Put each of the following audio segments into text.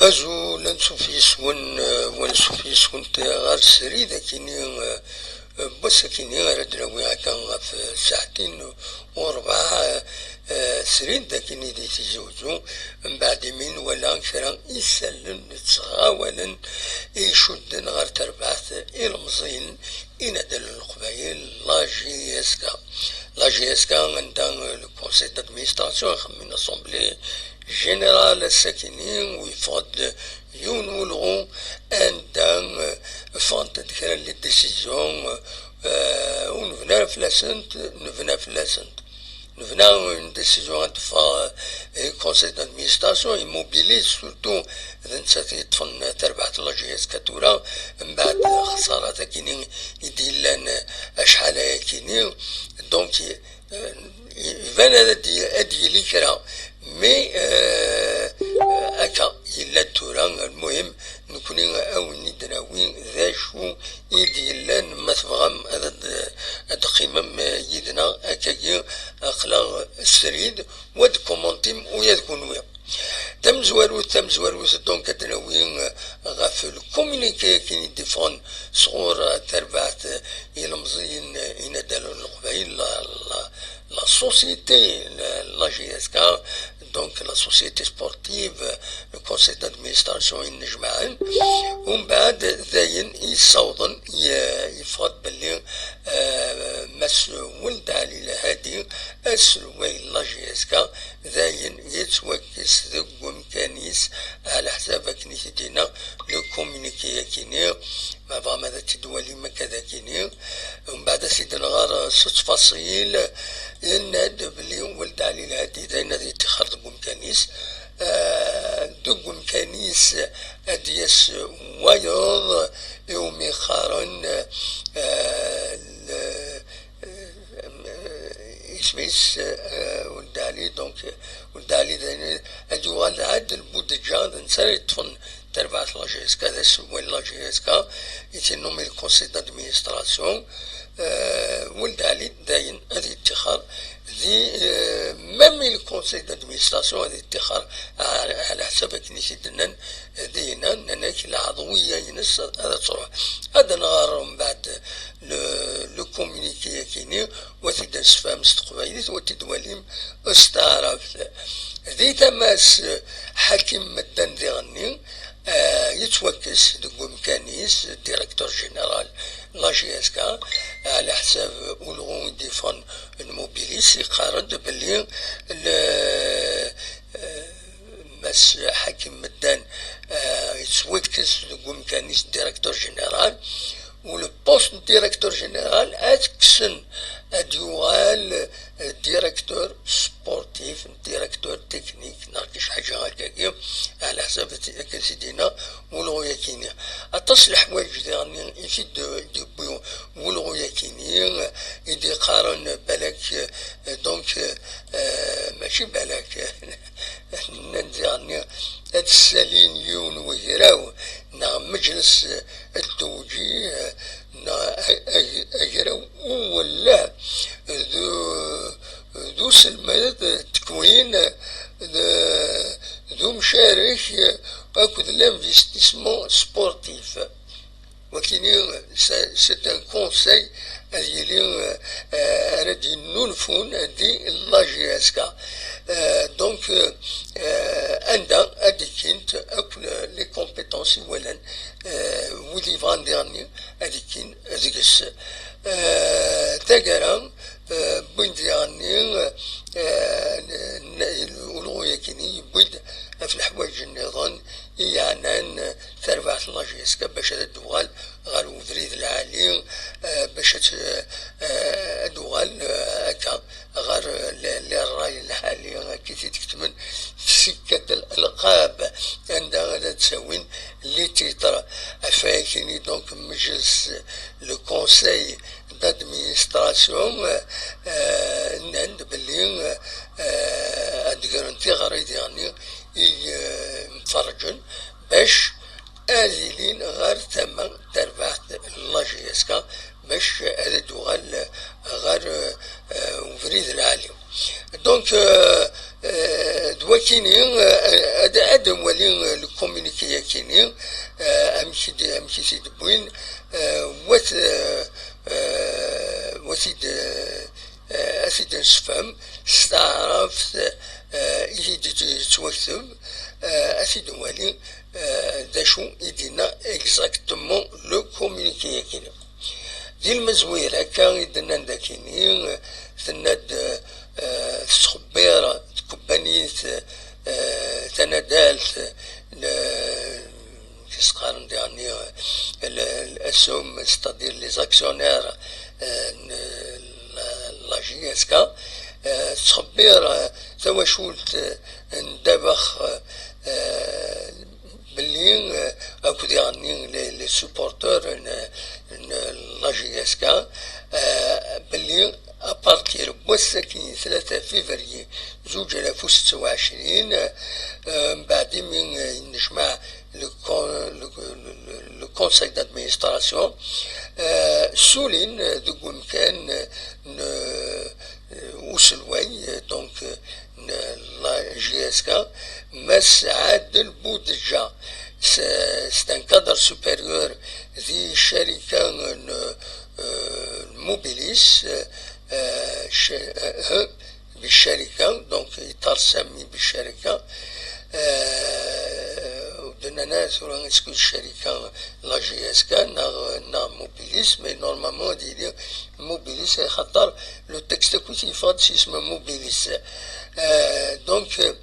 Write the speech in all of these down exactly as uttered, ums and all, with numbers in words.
Azul, ansuf yes-wen, eh, wansuf yes-went ɣer srid akini, eh, n wass akini ara d-nawi akka ɣef saɛtin u rbeɛ, eh, srid akini di Tizi Uzzu, mbeɛd imi nwala kra isallen ttɣawalen i icudden ɣer terbaɛt ilemẓiyen inadalen n Leqbayel, la J S K. La J S K, anda, eh, le conseil d'administration ixemmem une assemblée générale ass-akini, u yeffeɣ-d yiwen n ulɣu anda, eh, ffɣent-d kra n les décisions, eh, ur nebna ara fell-asent, nebna fell-asent. Nebna une décision ad teffeɣ, eh, conseil d'administration, immobilise surtout, d nettat i yeṭṭfen tarbaɛt n la J S K tura, mbeɛd xsarat akini i d-yellan, eh, acḥal ayakini. Donc, eh, iban ad d-, ad d-yili kra, mais, eh, akka yella tura. Lmuhim, nekni awen i d-nawi d acu i d-yellan, ma tebɣam ad, ad, ad teqqimem yid-neɣ akkagi, aql-aɣ srid, wa d kumantim u ya d kunwi. Tamezwarut, tamezwarut, donc, ad d-nawi, eh, ɣef le communiqué akken i d-iffɣen sɣur, eh, terbaɛt, eh, ilemẓiyen, eh, inadalen n Leqbayel, la, la, la société, la, la J S K, donc la société sportive, eh, le conseil d'administration i nnejmaɛen. Umbeɛd, dayen i yessawḍen, ye-, yeffeɣ-d belli, eh, Mass Weld Ɛli Lhadi, aselway n la J S K, dayen yettwakkes deg wemkan-is, ɛla ḥsab akken i t-id-yenna le communiqué-akini, ma tebɣam ad t-id-twalim akka d akini. Umbeɛd ad t-id-nɣer s ttfaṣil, yenna-d belli Weld Ɛli Lhadi dayen ad yettixer deg wemkan-is, eh, deg wemkan-is ad d-yas wayeḍ iwumi qqaren, eh, le-, eh, isem-is, eh, Weld Ɛli, donc, Weld Ɛli d ayen, ad yuɣal ɛad Lbudeǧa, d netta ara yeṭṭfen tarbaɛt n la J S K, d aselway n la J S K, i t-innummen le conseil d'administration. Eh, Weld Ɛli dayen ad yettixer di, eh, même le conseil d'administration ad yettixer, ɛla, ɛla ḥsab akken i t-id-nnan, dinna, nnan-ak lɛeḍwiya-ines ad, ad truḥ. Ad nɣer mbeɛd le, le communiqué-akini, wa t-id-nessefhem s teqbaylit, wa t-id-walim s taɛrabt. Di tama-s, Ḥakim Meddan diɣenni, eh, yettwakkes deg wemkan-is, directeur général la J S K, ɛla ḥsab ulɣu i d-iffɣen n Mobilis, yeqqar-d belli le, eh, Mass Ḥakim Meddan, eh, yettwakkes deg wemkan-is directeur général, u le poste n directeur général ad t-kksen, ad yuɣal, eh, directeur sportif, directeur technique, neɣ kra ḥaǧa akkagi, ɛla ḥsab akken s-id-yenna ulɣu-yakini. Aṭas n leḥwayeǧ diɣen i t-id-yewwi ulɣu-yakini, i d-iqqaren balak, eh, donc, eh, mačči balak, nnan diɣen ad ssalin yiwen wegraw, neɣ mejles, eh, ttewǧih, eh, neɣ a-, ag-, agraw uwelleh d, d uselmed, d tekwin, d, d umcarek akked l'investissement sportif. Wakini, c'est, c'est un conseil ad yili, euh, ara d-yennulfun di la J S K. Euh, donc, euh, anda ad ikkint akk les compétences i walan, euh, wid yebɣan diɣenni ad ikkin deg-s. Eh, taggara, eh, wwin-d diɣenni, eh, n-, n-, ulɣu-yakini yewwi-d ɣef leḥwayeǧ nniḍen i yeɛnan, eh, tarbaɛt n la J S K bac ad d-tuɣal ɣer ubrid lɛali, eh, bac ad, eh, ad d-tuɣal, eh, akka ɣer, eh, le, le rray lḥali, akka i t-id-ketmen tsikkat n lqab, anda ara d-ttawin les titres. Ɣef wayakini, donc, mejles, le conseil d'administration, eh, eh, nnan-d belli, eh, ad d-gren tiɣri diɣenni i, eh, yimferrǧen bac ad ilin ɣer tama n terbaɛt n la J S K, bac ad d-uɣal ɣer, eh, ubrid lɛali. Donc, eh, eh, d wakini, eh, ad, ad nwali le communiqué-akini, eh, amek i d-, amek i t-id-wwin, eh, wat, eh, eh, wat id-, eh, ad t-id-nsefhem s taɛrabt, eh, i t-id-yettwakteb, eh, ad t-id-nwali, eh, d acu i d-yenna exactement le communiqué-akini. Di lmezwir akka i d-nnan dakini, tenna-d, eh, tettxebbir tkebbanit, eh, tanadalt, le, qu'est-ce qqaren diɣenni, le, le S O M, c'est-à-dire les actionnaires, eh, n la, la J S K, eh, tettxebbir, eh, tawacult, eh, n Ddabex, eh, belli, eh, akked diɣenni les, les supporteurs n, n la J S K, eh, belli à partir n wass-agi tlata février zuǧ alaf u setta u ɛecrin, eh, mbeɛd imi, eh, yennejmaɛ le con-, le, le, le, le conseil d'administration, eh, ssulin, eh, deg umkan, eh, n, eh, uselway, eh, donc, eh, n la J S K, Mass Adel Boudedja. C'est, c'est un cadre supérieur di ccarika n, eh, Mobilis, eh, eh, cca-, eh, eh, di ccarika, donc yeṭṭar Sami di ccarika. Eh, d-nnan tura est-ce que ccarika la J S K neɣ, neɣ Mobilis, mais normalement ad yili Mobilis, axaṭer le texte akk i t-yeffeɣ-d s yisem Mobilis. Eh, donc, eh,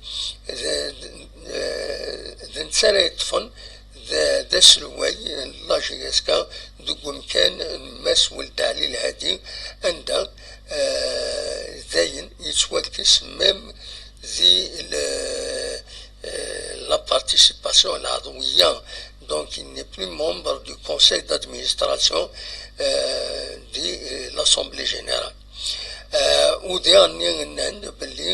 d, d, eh, d netta ara yeṭṭfen d, d aselway n la J S K deg umkan n Mass Weld Ɛli Lhadi, anda, eh, dayen yettwakkes même di le, eh, la participation العضوية. Donc, il n'est plus membre du conseil d'administration, eh, de, eh, l'Assemblée générale. Eh, u diɣenni nnan-d belli,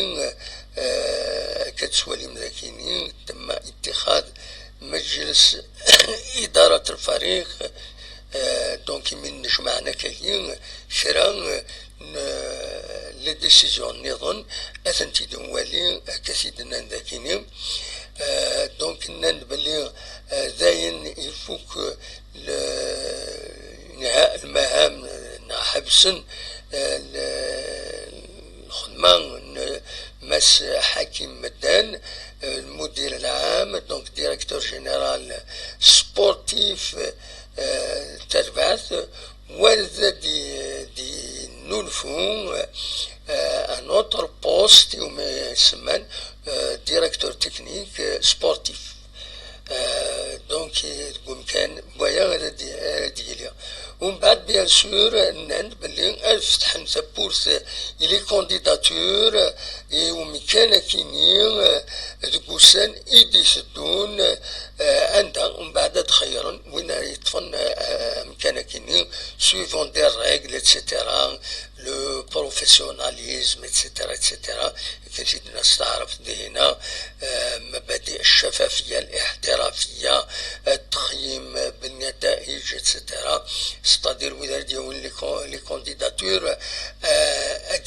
eh, akka tettwalim dakini, تم اتخاذ مجلس إدارة الفريق, eh, donc, imi nnejmaɛen akkagi kra, eh, n, les décisions nniḍen, ad tent-id-nwali akka t-id-nnan dakini. Eh, donc, nnan-d belli, eh, dayen ifuk, eh, le, انهاء المهام, eh, neɣ ḥebsen, eh, le, lxedma n Mass Ḥakim Meddan, eh, المدير العام, donc directeur général sportif, eh, tarbaɛt, wa ad d-, d-, yennulfu, eh, un autre poste, iwumi semman, eh, directeur technique, eh, sportif. Eh, donc, deg umkan waya ara d-, ara d-yili. Umbeɛd, bien sûr, nnan-d belli ad fetḥen tawwurt i les candidatures i umkan akini, eh, deg ussan i d-iteddun, eh, anda umbeɛd ad xeyyren win ara yeṭṭfen, eh, amkan akini, suivant des règles, et cetera, le professionnalisme, et cetera, et cetera. Akken i d-nnan s taɛrabt dihin, eh, مبادئ الشفافية الاحترافية, التقييم بالنتائج, et cetera. C'est-à-dire, wid ara d-yawin les can-, les candidatures, eh, ad,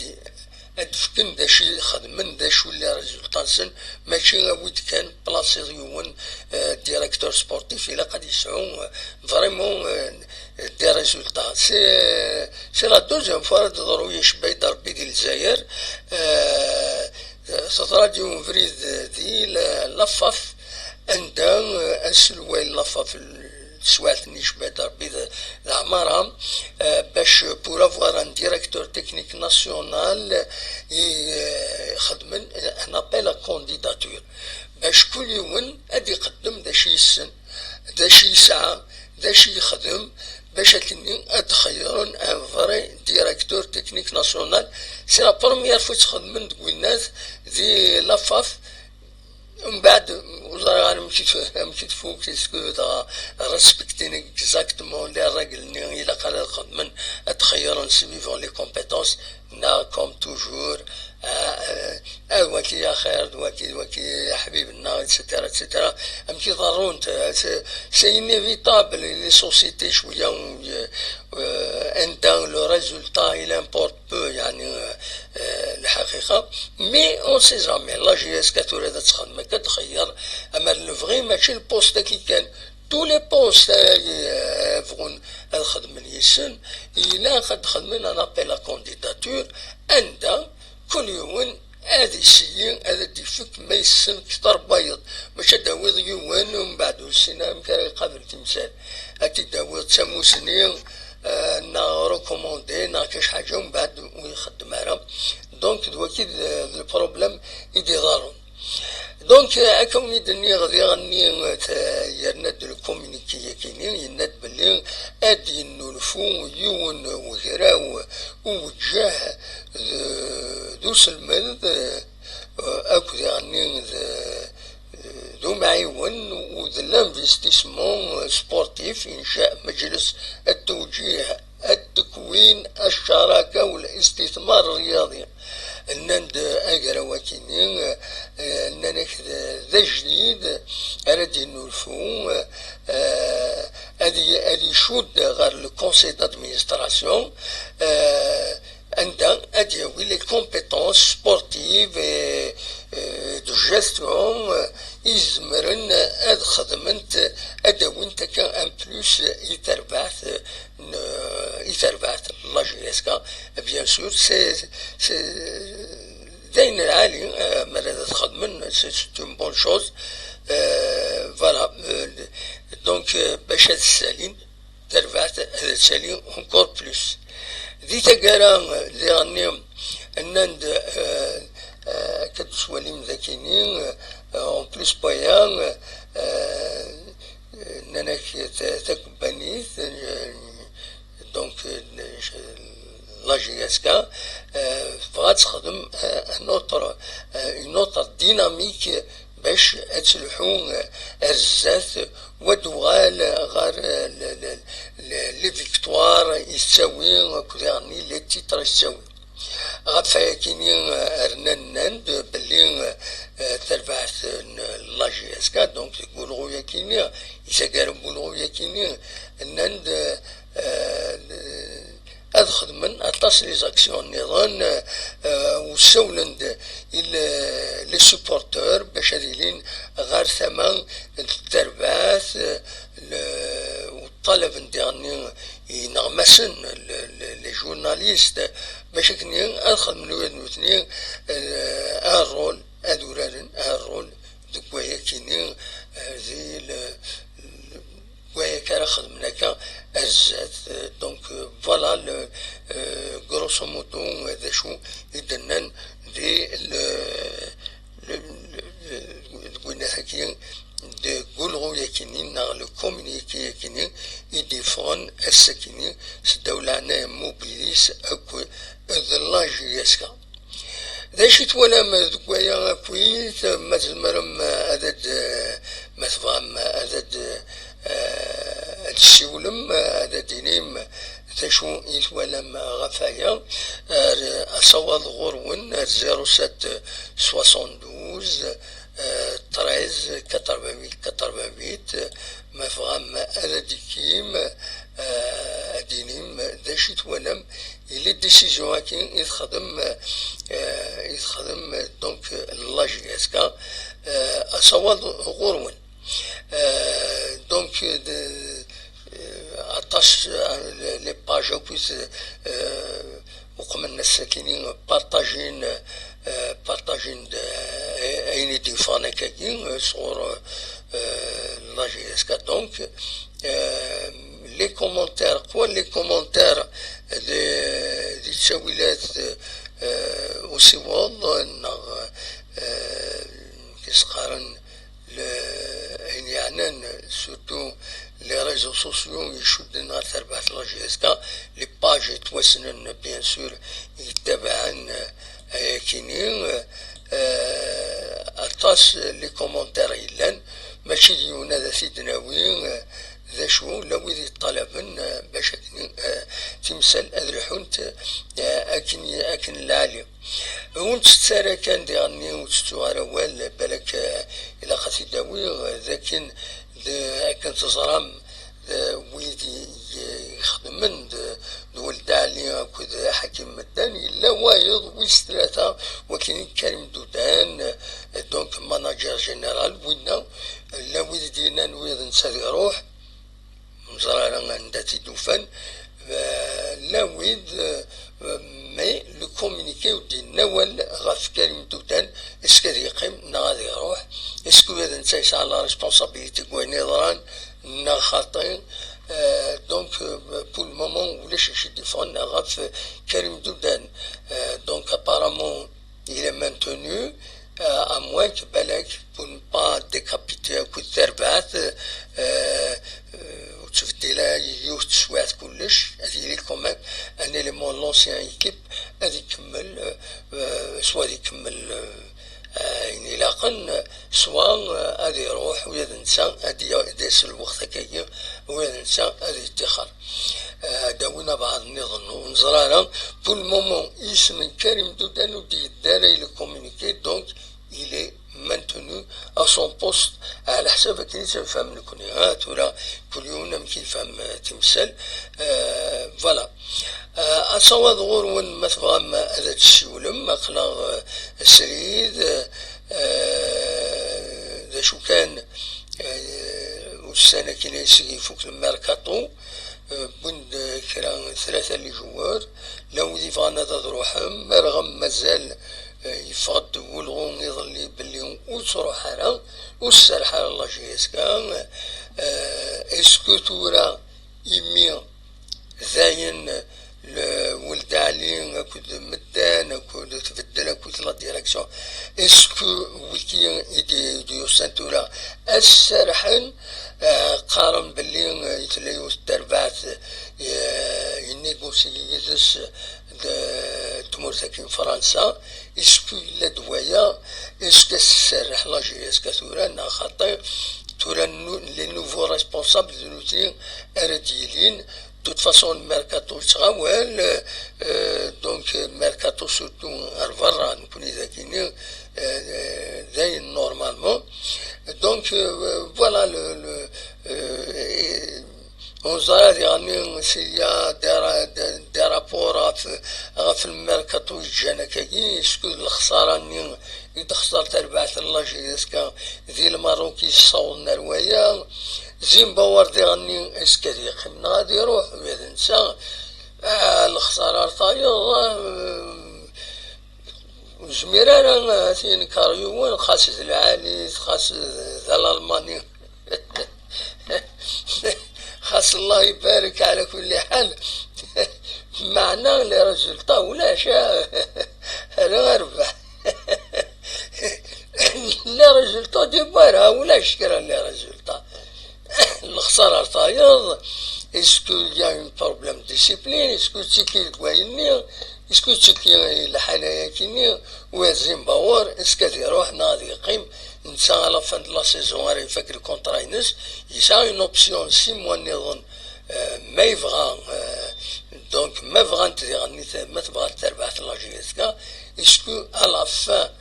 ad fken d acu i xedmen, d acu les résultats-nsen, mačči awi-d kan placiḍ yiwen, eh, directeur sportif, ilaq ad yesɛu, eh, vraiment, eh, des résultats. C'est, c'est la deuxième fois ara d-teḍru i Icebba-yi-d Rebbi di Lezzayer. Eh, teḍra-d yiwen ubrid di la, la FAF, anda, eh, aselway n la FAF, teswiɛt-nni Icebba-yi-d Rebbi d, d Ɛmara, eh, bac pour avoir un directeur technique national, i, eh, xedmen un appel à candidature. Bac kul yiwen ad iqeddem d acu yessen, d acu yesɛa, d acu yexdem, bac akken ad xeyyren un vrai directeur technique national. C'est la première fois ttxedmen deg winnat di la FAF. Mbeɛd, ur ẓriɣ ara amek i t-, amek i tfuk, est-ce que dɣa respectin exactement les règles-nni ilaq ara xedmen, ad xeyyren suivant les compétences. neɣ comme toujours, ah, ah, ah, waki axir, d waki, d waki aḥbib-nneɣ, et cetera, et cetera. Amek i ḍerrunt, ah, c'est, c'est inévitable, les sociétés cwiya, euh, euh, anda le résultat, il importe peu, يعني, euh, euh, الحقيقة. Mais on sait jamais. La J S K tura ad txedm akka, txeyyer, amer lebɣi mačči le poste-agi kan. Tous les postes, euh, bɣun ad xedmen yes-sen, ilaq ad xedmen un appel à candidature, anda kul yiwen ad iseyyi, ad d-ifek ma yessen kter n wayeḍ. Mačči ad d-tawiḍ yiwen, umbeɛd ur tessin amek ara iqabel timsal. Ad t-id-tawiḍ d tamusni, euh, neɣ recommandé, neɣ kac ḥaǧa, umbeɛd ur ixeddem ara. Donc, d waki d, d le problème i d-iḍerrun. Donc, akka wen-id-nniɣ diɣenni, t-, yerna-d le communiqué-agi-nni, yenna-d belli ad yennulfu yiwen wegraw uwǧeh d, d uselmed, eh, akk diɣenni d, d umɛiwen u d l'investissement sportif, inca مجلس التوجيه التكوين الشراكة والاستثمار الرياضي. Nnan-d agraw-agi-nni, eh, nnan-ak d, d ajdid ara d-yennulfu, eh, ad y-, ad icudd ɣer le conseil d'administration, eh, anda ad yawi les compétences sportives et, eh, de gestion, eh, izemren ad xedment, ad awint akka un plus i terbaɛt, n, i terbaɛt, la J S K, bien sûr, c'est, c'est, d ayen lɛali, eh, mi ara txedmen, c'est, c'est une bonne chose. Eh, voilà, eh, donc, eh, bac ad ssalin, terbaɛt ad tsali encore plus. Di taggara, eh, diɣenni, nnan-d, eh, eh, akka d-tettwalim dagini, eh, en plus n waya, eh, nnan-ak ta-, takebbanit, eh, donc, eh, la J S K, eh, tebɣa ad texdem, eh, un autre, eh, une autre dynamique bac ad telḥu, eh, ar zdat, u ad tuɣal ɣer, eh, le, le, le, les victoires i tettawi, akked diɣenni les titres i tettawi. Ɣef wayakini, eh, rnan nnan-d belli, eh, tarbaɛt n la J S K, donc deg ulɣu-yakini, i taggara n ulɣu-yakini, nnan-d, eh, ad xedmen aṭas les actions nniḍen, eh, u ssawlen-d i le, les supporteurs bac ad ilin ɣer tama n terbaɛt, eh, le, u ṭṭalaben diɣenni ineɣmasen, le, le, les journalistes, bac akken ad xedmen ula d nutni, eh, un rôle, ad uraren un rôle deg wayakini, eh, di le, le, wayaka ara xedmen akka ar zdat. Eh, donc, eh, voilà, le, eh, grosso modo, eh, d acu i d-nnan di le, le, le, deg winat-agi, deg ulɣu-yakini neɣ le communiqué-yakini i d-yeffɣen ass-akini seddaw leɛnaya n Mobilis akked d la J S K. D acu i twalam deg waya akkit? Ma tzemrem ad d-, ma tebɣam ad d-, ad d-tessiwlem, ad d-tinim d acu i twalam ɣef waya, ar asawaḍ ɣur-wen ar zéro sept soixante-douze, eh, treize quatre-vingt-huit quatre-vingt-huit, ma tebɣam ad d-tikim, eh, ad d-tinim d acu i twalam i les décisions-agi i texdem, eh, i texdem, donc, la J S K, eh, asawaḍ ɣur-wen. Eh, donc, de, eh, aṭas, eh, les, les pages akkit, eh, uqmen ass-akini partajin, eh, partajin-d, eh, ayen i d-yeffɣen akkagi, eh, sɣur, eh, la J S K. Donc, eh, les commentaires, quoi, les commentaires di, di ttawilat, eh, usiweḍ, neɣ, eh, kis qqaren, le, ayen yeɛnan, surtout les réseaux sociaux, icudden ɣer terbaɛt n la J S K, les pages yettwassnen, bien sûr, yettabaɛen, eh, ayakini, eh, aṭas les commentaires yellan, mačči d yiwen ad t-id-nawi, eh, d acu la wid yeṭṭalaben, eh, bac akken, eh, timsal ad lḥunt, eh, akken, akken lɛali. Ur nttett ara kan diɣenni, ur ttettuɣ ara awal, balak, eh, ilaq ad t-id-awiɣ, eh, d akken d, akken teẓram, d wid i, i ixedmen d, d Weld Ɛli akked Ḥakim Meddan, yella wayeḍ wis tlata, wakin i Karim Dudan, eh, donc manager général, winna, la wid i d-yennan wiyaḍ netta ad iruḥ, ur neẓri ara anda t-id-ufan, eh, la wid, eh, mais le communiqué ur d-yenna awal ɣef Karim Dudan, est-ce que ad yeqqim neɣ ad iruḥ, est-ce que ula d netta yesɛa la responsabilité deg wayen yeḍran neɣ xaṭi. Eh, donc, eh, pour le moment, ulac acu i d-yeffɣen ɣef Karim Dudan. Eh, donc, apparemment, il est maintenu, euh, à moins que, balak, pour ne pas décapiter akked tarbaɛt, euh, euh, ur ttbeddil ara yiwet teswiɛt kullec, ad yili quand même un élément de l'ancien équipe, ad ikemmel, euh, euh, soit ad ikemmel, euh, ayen ilaqen, swa, eh, ad iruḥ, ula d netta ad y-, ad yas lweqt akkagi, ula d netta ad yettixer. Eh, ad d-awin abɛaḍ nniḍen, ur neẓri ara. Pour le moment, isem n Karim Dudan ur d-yedda ara i le communiqué, donc il est maintenu à son poste, ɛla ḥsab akken i tt-nfehhem nekni. Ha, tura, kul yiwen amek yefhem, eh, timsal. Eh, voilà. Eh, asawaḍ ɣur-wen, ma tebɣam ad d-tessiwlem, aql-aɣ, eh, srid, eh, d acu kan, eh, ussan akkin ayseg ifuk lmerkaṭu, eh, wwin-d kra tlata n les joueurs, la wid yebɣan ad, ad ruḥen, ma rɣem mazal, eh, yeffeɣ-d ulɣu iḍelli belli ur ttruḥ ara, ur tserreḥ ara la J S K. Eh, est-ce que tura imi dayen le Weld Ɛli akked Meddan akked tbeddel akked la direction, est-ce que wiki i d-, i d-yusan tura ad serrḥen, eh, qqaren belli, eh, tella yiwet n terbaɛt, eh, yennégocie yid-s d tmurt-agi n Fransa, est-ce que yella-d waya, est-ce que ad s-tserreḥ la J S K tura neɣ xaṭi, tura nu-, les nouveaux responsables d nutni ara d-yilin. De toute façon, le mercato yettɣawal, euh, donc, euh, mercato surtout ar berra, nekni dagini, euh, dayen normalement. Donc, euh, voilà, le, le, euh, et on dirait, diɣenni, s'il y a des ra-, des, des rapports ɣef, ɣef le mercato yeǧǧan akkagi, est-ce que lexsara-nni i d-texṣer terbaɛt n la J S K di Lmerruk yessawḍen ar waya. Zimbabwe diɣenni, est-ce que ad yeqqim neɣ ad iruḥ, ula d netta, ah, lexsara ar tayeḍ, ah, ur zmir ara ad t-yenker yiwen, xas d lɛali, xas d Lalmani. Xas Allah ibarek, ɛla kulli ḥal. Meɛna les résultats ulac, ah, ala arbaḥ. Les résultats di berra, ulac kra les résultats. Lexsara ar tayeḍ, est-ce qu'il y a un problème de discipline, est-ce que tiki deg wayenni, est-ce que tiki lḥala-yagi-nni, wa Zimbabwe, est-ce que ad iruḥ neɣ ad yeqqim, netta à la fin de la saison ara ifak le contrat-ines, yesɛa une option six mois nniḍen, euh, ma yebɣa, euh, donc ma bɣant diɣen, ma tebɣa terbaɛt la J S K, est-ce que à la fin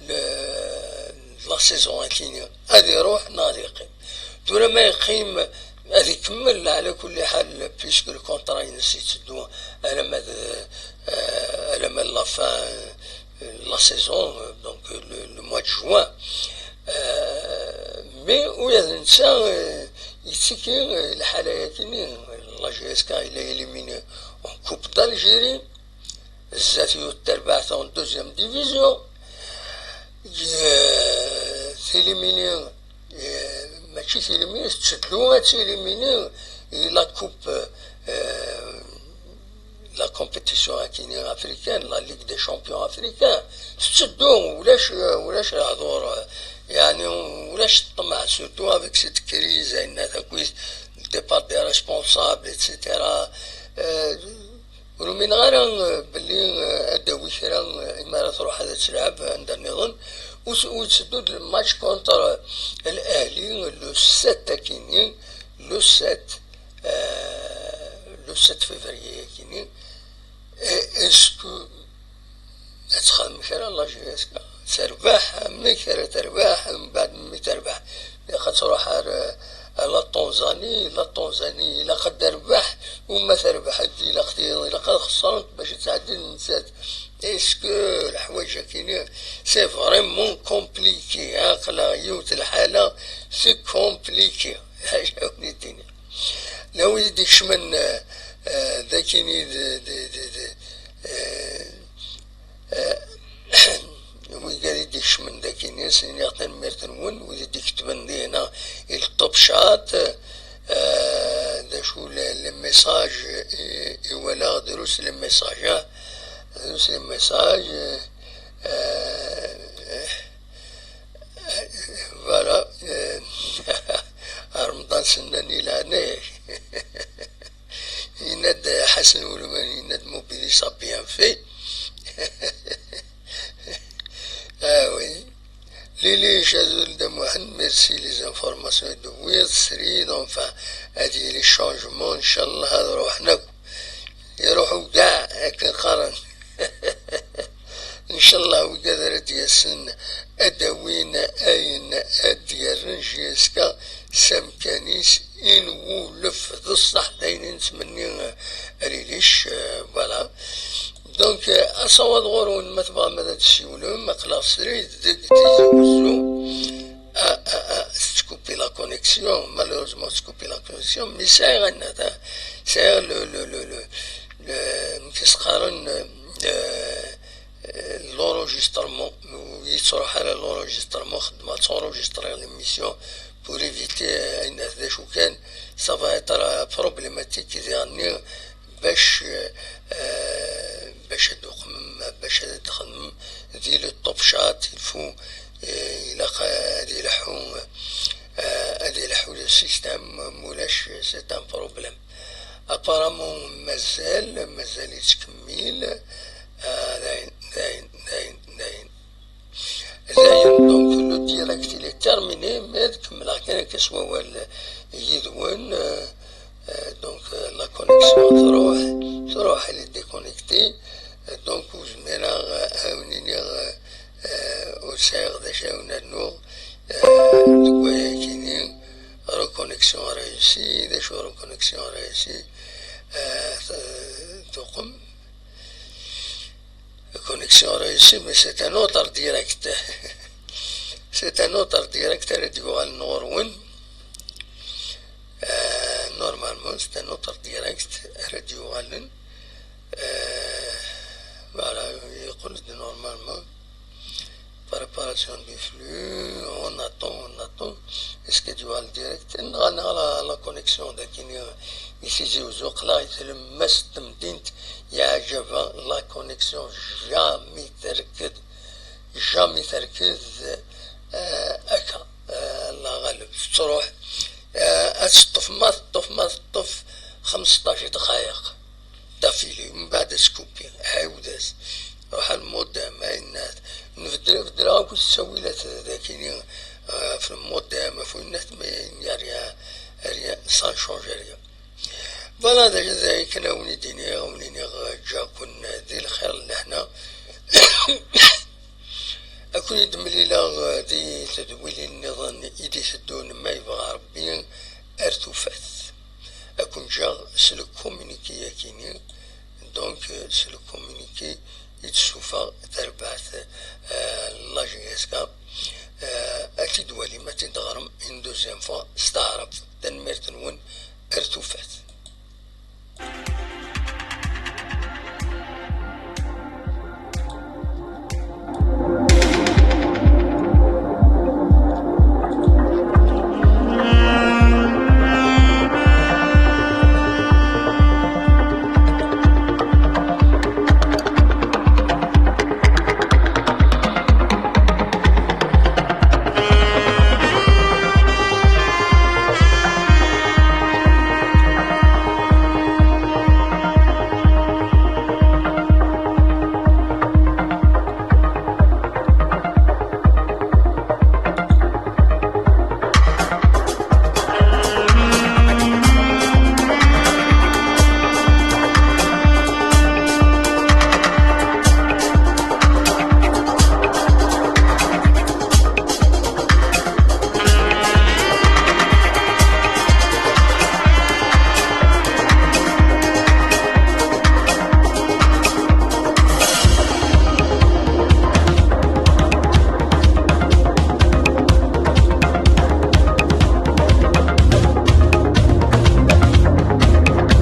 le, de la saison akini ad iruḥ neɣ ad yeqqim? Tura ma yeqqim, ad ikemmel ɛla kulli ḥal, puisque le contrat-ines yetteddu alamma d, euh, alamma d la fin, euh, la saison, euh, donc, euh, le, le mois de juin. Euh, mais ula d netta, euh, yettiki, euh, lḥala-yagi-nni, la J S K il est éliminé en Coupe d'Algérie, zdat yiwet terbaɛt en deuxième division. Euh, tilimini, euh, mačči tilimini, tetteddu ad tilimini i la Coupe, euh, la compétition akini africaine, la Ligue des champions africains, tetteddu, ulac, ulac lehdur, yeɛni ulac ṭṭmeɛ, surtout avec cette crise, ayen takit, le départ des responsables, et cetera. Euh, ur umineɣ ara, euh, belli, euh, ad d-tawi kra, euh, imi ara truḥ ad telɛeb anda nniḍen. Ur s-, ur tetteddu-d le match contre, euh, Al Ahli, le sept akini, le sept, euh, le sept février-agi-nni, est-ce que ad txedmem kra la J S K? Terbeḥ, amek ara terbeḥ? Mbeɛd mi terbeḥ, ilaq ad truḥ ar, ar la Tanzanie. La Tanzanie ilaq ad terbeḥ, u ma terbeḥ-d, ilaq, ilaq ad xeṣrent bac ad tɛeddi nettat. Est-ce que leḥwayeǧ-agi-nni, c'est vraiment compliqué, aql-aɣ yiwet lḥala, c'est compliqué. Acu i d-iniɣ? La, wid i d-ikecmen, eh, eh, d akini d, d, d, d, eh, eh, wid i d-ikecmen d akini, s-, iniɣ tanemmirt-nwen, wid i d-iketben dina i le top chat, eh, d acu le, le message i, i walaɣ, drus le message, ah, drus le message, eh, eh, Voilà, eh, Remḍan Sennan i leɛnaya-k. Yenna-d Ḥasan Ulman, yenna-d mobilisation bien fait. Ah oui. Lili Chazul de Mohamed, merci les informations i d-tewwiḍ, srid, enfin, ad yili changement, ncallah ad ruḥen akk. Iruḥu kkaɛ, akken qqaren. Ncallah wigad ara d-yasen ad d-awin ayen ad d-yerren J S K s amkan-is, inwulef d ṣṣeḥ, d ayen i nettmenni, eh, a Lilic, eh, voilà. Donc, eh, asawaḍ ɣur-wen, ma tebɣam ad d-tessiwlem, aql-aɣ srid deg Tizi Wezzu. Ah, ah, ah, tettkupi la connexion, malheureusement tettkupi la connexion, mais sɛiɣ anna, ta, sɛiɣ le, le, le, le, le, amek i s-qqaren, le, l'enregistrement, ur yettruḥ ara l'enregistrement, xedmeɣ ttenregistriɣ l'émission pour éviter, euh, ayen d acu kan, ça va être, euh, problématique diɣenni, bac, eh, bac ad d-tuqmem, bac ad d-txedmem di le top chat, il faut, eh, ilaq ad ileḥḥu, eh, ad ileḥḥu le système, mulac, c'est un problème. Apparemment, mazal, mazal yettkemmil, eh, dayen, dayen, dayen, dayen. Dayen, donc, le direct, il est terminé, mais ad kemmleɣ kan akka s wawal yid-wen, euh, euh, donc, euh, la connexion truḥ, truḥ, elle est déconnectée. Euh, donc, ur zmireɣ, euh, ad wen-iniɣ, euh, euh, ur sɛiɣ d acu ad wen-rnuɣ, euh, deg wayagi-nni. Reconnexion réussie, d acu reconnexion réussie? Euh, t-, tuqem. Connexion réussie, mais c'est un autre direct. C'est un autre direct ara d-yuɣalen ɣur-wen. Euh, normalement, c'est un autre direct ara d-yuɣalen. Euh, voilà, yeqqel-d normalement. Préparation du flux, on attend, on attend. Est-ce que tu vas le direct? Neɣ, neɣ la, la connexion dagi i Tizi Wezzu, aql-aɣ i tlemmast n temdint, yeɛjeb-aɣ la connexion, jamais terked, jamais terked, euh, akka, euh, la ɣaleb, tettruḥ, euh, ad teṭṭef, ma teṭṭef, ma teṭṭef xmesṭac dqayeq. D'affilée, mbeɛd ad skupi, ɛiwed-as. Ruḥ ar le modem, ayen nbeddel, beddleɣ akk ttawilat dagini, euh, ɣef le modem, ɣef winnat, mais il n'y a rien, rien, ça ne change rien. Voilà, d, d akken a wen-id-iniɣ, a wen-iniɣ, euh, ǧǧiɣ-ken di lxir, lehna. Ad ken-id-mlileɣ, euh, di tedwilin nniḍen i d-iteddun, ma yebɣa Rebbi, ar tufat. Ad ken-ǧǧeɣ s le communiqué-yagi-nni, donc, euh, s le communiqué i d-tessuffeɣ terbaɛt, euh, la J S K. Euh, ad t-id-twalim, ad t-id-teɣrem une deuxième fois s taɛrabt. Tanemmirt-nwen, ar tufat.